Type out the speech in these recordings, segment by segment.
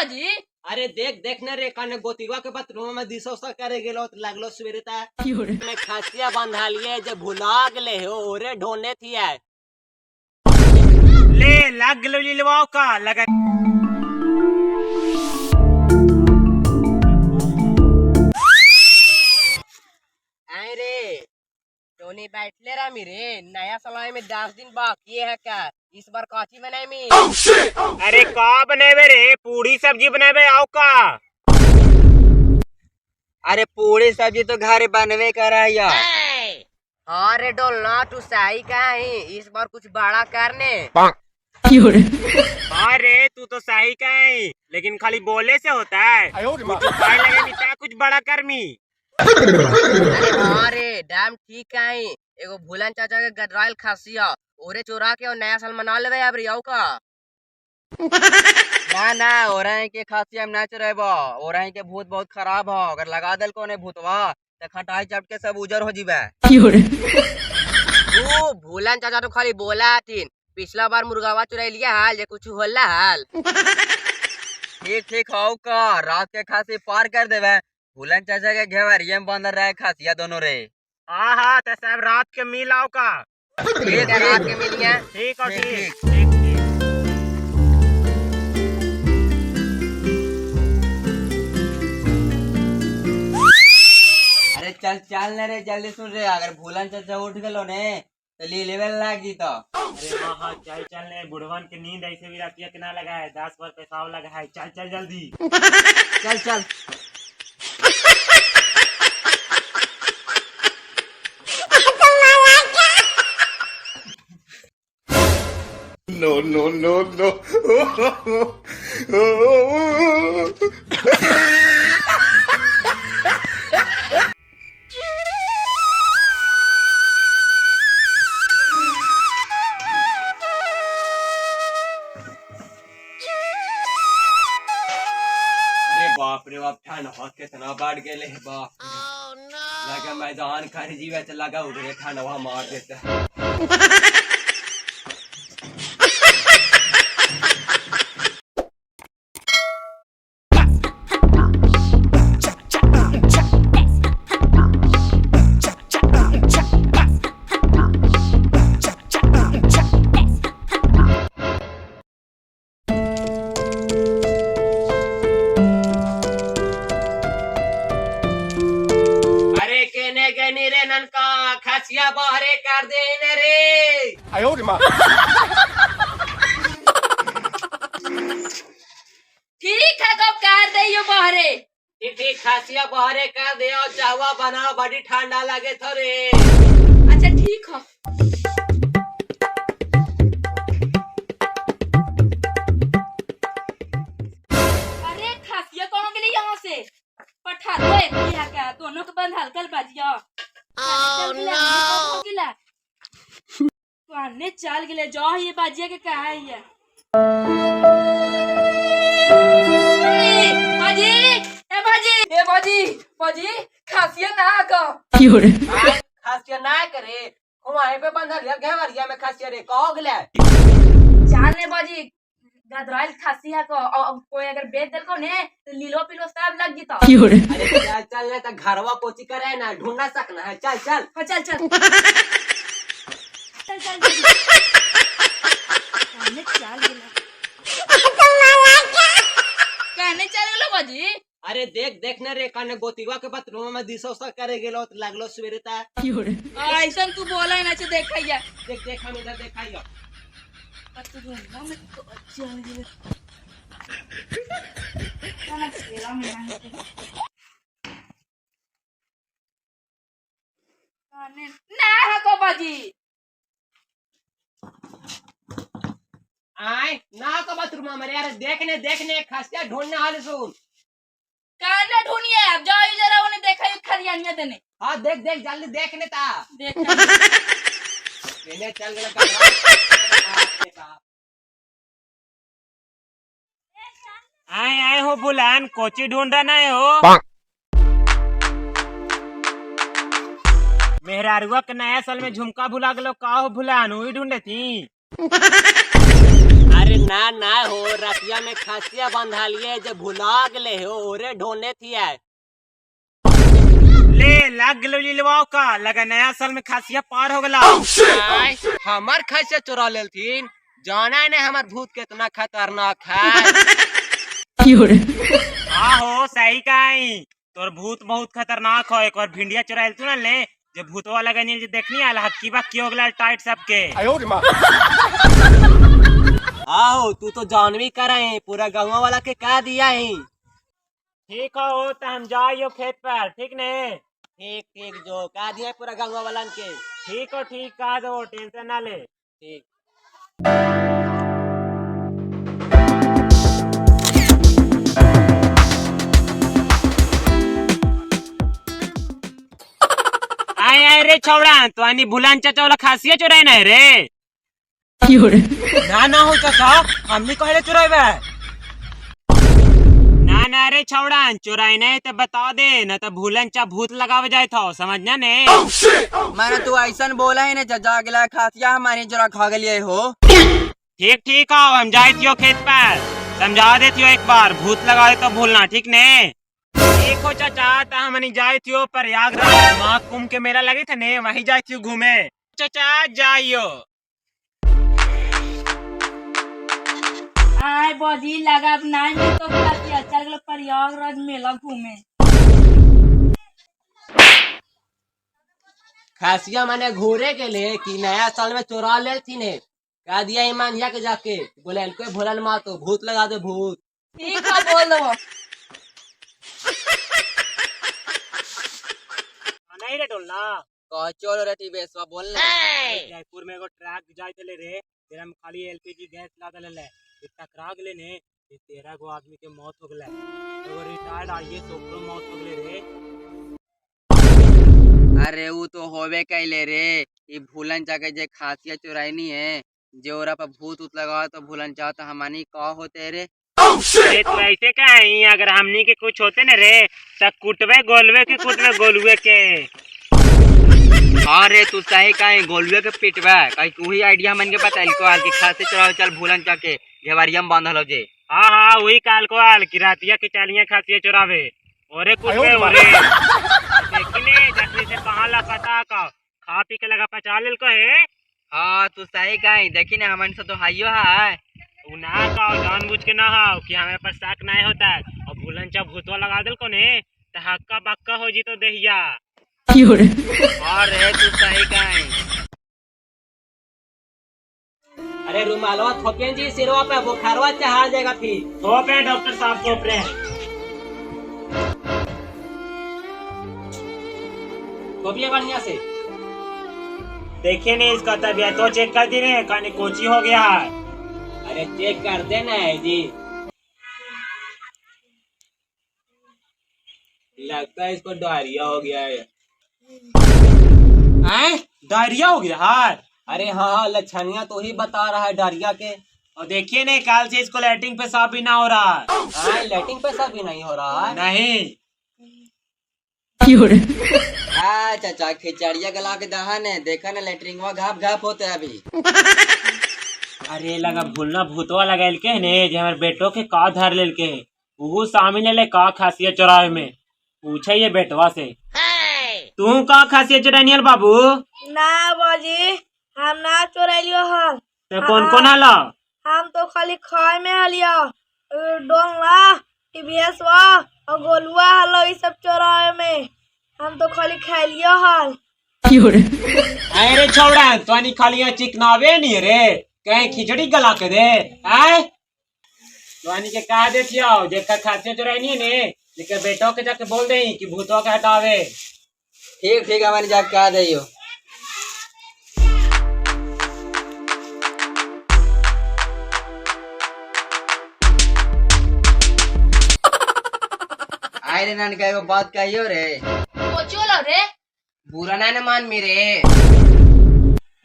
बाजी? अरे देख देख न रे कने गोतिवा के बाथरूम में दिसो सा करे गेलो त लागलो सवेरे ता मैं खासिया बंधा लिए जे भुला गेले हो ओरे ढोने थी आए। ले लग गेलो लीलवाओ का लगा। आए रे टोनी बैठले रहा मेरे नया सलाह में 10 दिन बाकी है क्या इस बार काची बनाई मी? अरे का बनेबे रे, पूरी सब्जी बनेबे आओ का? अरे पूरी सब्जी तो घर बनवे कर यार। हाँ रे डोलना तू सही का है, इस बार कुछ बड़ा करने। हाँ रे तू तो सही का है, लेकिन खाली बोले से होता है, कुछ उपाय लगे मिता कुछ बड़ा करमी। अरे हाँ रे डैम ठीक है, एगो भूलन चाचा के गदराइल खासिया ओरे चोरा के और नया साल मना लेवे अब रियाओ का। ना ना ओरही के खासिया हम ना चुरेबो, ओरही के भूत बहुत खराब हो, अगर लगा देल कोने भूतवा तो खटाई चट के सब उजर हो जीबे। ओ भूलन चाचा तो खाली बोला हथिन, पिछला बार मुर्गावा चुराई लिया हाल जे कुछ होला हाल। ठीक ठीक हो का रात के खांसी पार कर देवे, भूलन चाचा के घेवरिये में बंदर रहे खासिया दोनों रे। हाँ हाँ तो सब रात के मिल आओ का। ठीक है रात के मिलिए। ठीक और ठीक, ठीक ठीक ठीक। अरे चल चल ने रे जल्दी सुन रे, अगर भूलन चाचा उठ गेलो ने तो ली लेवल लाग जी तो। अरे हाँ हाँ चल चल ने बुढ़वन के नींद ऐसे भी रातिया के ना लगा है, 10 बार पेशाब लगा है, चल चल जल्दी चल चल। No, no, no, no. अरे बाप रे बाप ठंड हाथ कितना बढ़ गेले बाप लगा मैदान खाने जीवे चल लगा उधरे ठंडवा मार देता। अरे केने गेनी रे ननका खासिया बाहरे कर दे ने रे। ठीक है तो कर दे यो बाहरे। ठीक ठीक खासिया बाहरे कर दे और चाहवा बनाओ बड़ी ठंडा लगे थोरे। अच्छा ठीक हो। अरे खासिया कौन गेली यहाँ से? पठा दो एक यहाँ का दोनों के बंद हलकल बाजिया। चल गेला चल गेले जाओ ये बाजिया के कहा है। बाजी ए बाजी ए बाजी बाजी खासिया ना का। खासिया ना करे वहीं पे बंधल है घेवरिया में खासिया रे कहो गेले। चाल ने बाजी गदराइल खासिया को और कोई अगर बेच देल को ने तो लीलो पिलो सब लग जीता। अरे चल चल ने तो घरवा कोची करे ना ढूंढना सकना है, चल चल। हाँ चल चल चल चल कहने चल गेला कहने चल गेलो बाजी। अरे देख देख न रे कने गोतिवा के बाथरूम में दिसो सा करे गेलो त लागलो सवेरे ता। ऐसा तू बोला ना छे देखैया। देख देख हम इधर देखाइयो। बाथरूम में तो चल गेलो ना खेला में ना ना हको बाजी। आए ना को बाथरूम में अरे देखने देखने खासिया ढूंढने हाल सुन। काने ढूंढिए अब जाओ जरा उन्हें देखा खरियानिया देने। हां देख देख जल्दी देखने ता देख देने चल गेला का। आए आए हो बुलान कोची ढूंढ रहा है हो। मेहरारुआ के नया साल में झुमका भुला गेलो का हो भुलान वही ढूंढे थी। अरे ना ना हो रतिया में खासिया बंधालिए जे भुला गेले हो ओरे ढोने थिए। ले लग गेलो लीलवाओ का लगा नया साल में खासिया पार हो गला। हमार खासिया चोरा लेलथिन, जाना नहीं हमार भूत कितना खतरनाक है। हाँ हो सही कहीं, तोर भूत बहुत खतरनाक हो। एक बार भिंडिया चुराइल तू ना ले जे भूतवा लगा नहीं जे देखनी आला हक्की बक्की हो गला टाइट सबके। आओ तू तो जानवी करे पूरा गाँव वाला के का दिया है। ठीक हो तो हम जाइयो खेत पर, ठीक ने? ठीक ठीक जो का दिया पूरा गाँव वाला के। ठीक हो ठीक का दो, टेंशन ना ले। ठीक। आए आए रे छौड़ा, तो आनी भुलान चाचा वाला खासिया चुराए ना रे? ना ना हो चाचा, हमनी कहले चुराइबे। ना ना रे छौड़ा, चुराई नहीं तो बता दे, ना तो भूलन चा भूत लगावे जाए था, समझना ने? मैंने तू ऐसा बोला ही नहीं चाचा, अगला खासिया हमारी जरा खा गलिए हो। ठीक ठीक आओ, हम जाए थियो खेत पर, समझा देती हो एक बार, भूत लगा दे तो भूलना, ठीक ने? ठीक हो चाचा, तो हमनी जाए थियो प्रयागराज महाकुंभ के मेला लगे थे ने, वहीं जाए थियो घूमे। चाचा जाइयो। आय बजी लगा अब नहीं मिल तो खासिया चल गेलो प्रयागराज मेला घूमे। खासिया माने घूरे के लिए कि नया साल में चोरा लेलथिन है, का दिया ईमानिया के जाके बोले कोई भोलन मा तो भूत लगा दे भूत। ठीक है बोल दो। नहीं रे डोलना चलो रे टीबेसवा बोल ना। जयपुर में एगो ट्रक जाए चले रे, तेरा में खाली एलपीजी गैस लागल है, टकरा गेले ने 13 गो आदमी के मौत हो गेलै, एगो रिटायर्ड आईएएस ओकरो मौत हो गेले रे। अरे वो तो होवे कैले रे, ई भूलन जाके जे खासिया चुराइनी है, जे ओरा पर भूत उत लगा तो भूलन चाह तो हमानी का होते रे। अरे तो ऐसे का है, अगर हमनी के कुछ होते न रे त कुटवे गोलवे के कुटवे गोलुए के। हाँ रे तू सही कहीं गोलुए के पिटवा, कहीं वही आइडिया मन के पता को आल की खासी चुरावे चल भूलन जाके घेवरिया में बांधल हो जे। हाँ हाँ वही काल को आल की रातिया के चालिया खासिया चुरावे ओरे कुटवे ओरे। देखी ने जखनी से कहाँ ला पता का खा पी के लगा पचा लेल को है। हाँ तू सही कहीं देखी ने हमन से तो हाइयो है। उ ना का जानबूझ के ना हाव कि हमारे पर शक नहीं होता है, और भूलन चा भूतवा लगा दिल को ने त हक्का बक्का हो जी तो देहिया। हाँ रे तू सही कहीं। अरे रुमालवा थोपेन जी सिरवा पे बुखारवा चढ़ा जाएगा फिर। थोप रहे डॉक्टर साहब थोप रहे हैं। थोपिए बढ़िया से। देखिए नहीं इसका तबियत तो चेक कर दी रहे, कहीं कोची हो गया है। अरे चेक कर देना है जी, लगता है इसको डायरिया हो गया है। डायरिया हो गया है? अरे हाँ हाँ लक्षणिया तो ही बता रहा है डायरिया के। और देखिए नहीं काल से इसको लैट्रिन पेशाब भी ना हो रहा है। हाँ लैट्रिन पेशाब भी नहीं हो रहा है? नहीं। हाँ चाचा खिचड़िया गला के दहन है, देखा ना लैट्रिन घाप घाप होते है अभी। अरे लगा भूलना भूतवा लगाइल के ने जे हमारे बेटो के का धर लेल के वो शामिल ले का खासियत चुरावे में, पूछे ये बेटवा से तू का खासियत चुरानियल बाबू? ना बाजी हम ना चोरैलियो हल। तो कौन कौन हला? हम तो खाली खाए में हलियो, डोंगला टीवीएस वा और गोलुआ हलो, ई सब चोरावे में हम तो खाली खालियो हल। अरे छोड़ा तो नहीं खाली चिकनावे नहीं रे, कहीं खिचड़ी गला के दे आए तो के कहा देखियो जेकर खासियत चुरानी ने जेकर बेटो के जाके बोल दे कि भूतवा के हटावे। ठीक ठीक हमारे जाके कह दियो। आए रे नानका एगो बात कहियो रे। कोचो रे बुरा ना मान मेरे।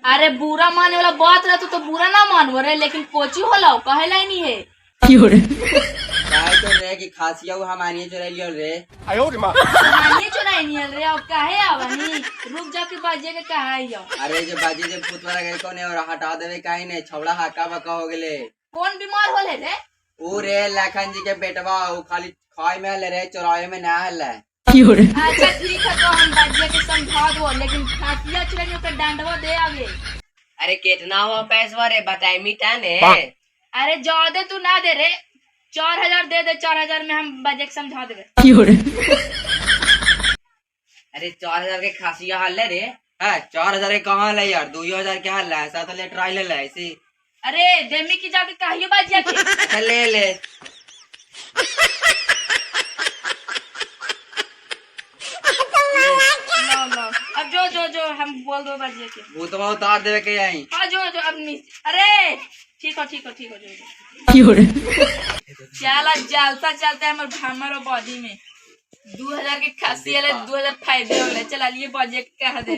अरे बुरा माने वाला बात रहा तो बुरा ना मानवो रे, लेकिन कोची होला कहे ला नहीं है। काहे तो रे कि खासिया वो हमारी चोरैलियो रे। हमारी चोराई नहीं रे, अब काहे आवनी रुक जा के बाजे के कहा आइयो। अरे जो बाजी जब भूत वाला गए कोने और हटा देवे काहे ने, छौड़ा हाका बका हो गेले। कौन बीमार होले रे? ऊ रे लखन जी के बेटवा, ऊ खाली खाए में हले रे, चोरावे में ना हले। अच्छा ठीक है, तो हम बाजिया के समझा दो, लेकिन खासिया चुरानी ओकर डांडवा दे आगे। अरे कितना हुआ पैसवा रे, बताई मीठा ने। अरे ज्यादा तू ना दे रे, 4000 दे दे, 4000 में हम बाजिया के समझा देबे। अरे 4000 के खासिया हले रे। है 4000 के कहाँ ले यार, 2000 के हल है, ऐसा तो ले ट्राई ले ले ऐसी। अरे देमी की जाके कहियो बाजिया के। अच्छा ले ले। लो लो, अब जो जो जो हम बोल दो बाजिया के। भूतवा उतार देवे के आई। हाँ जो जो अब नहीं, अरे ठीक हो ठीक हो ठीक हो, जो जो चला जलसा चलता है हमारे हमारे बॉडी में। 2000 के खांसी आले, 2000 फायदे होले। चला लिए बाजिया के कह दे।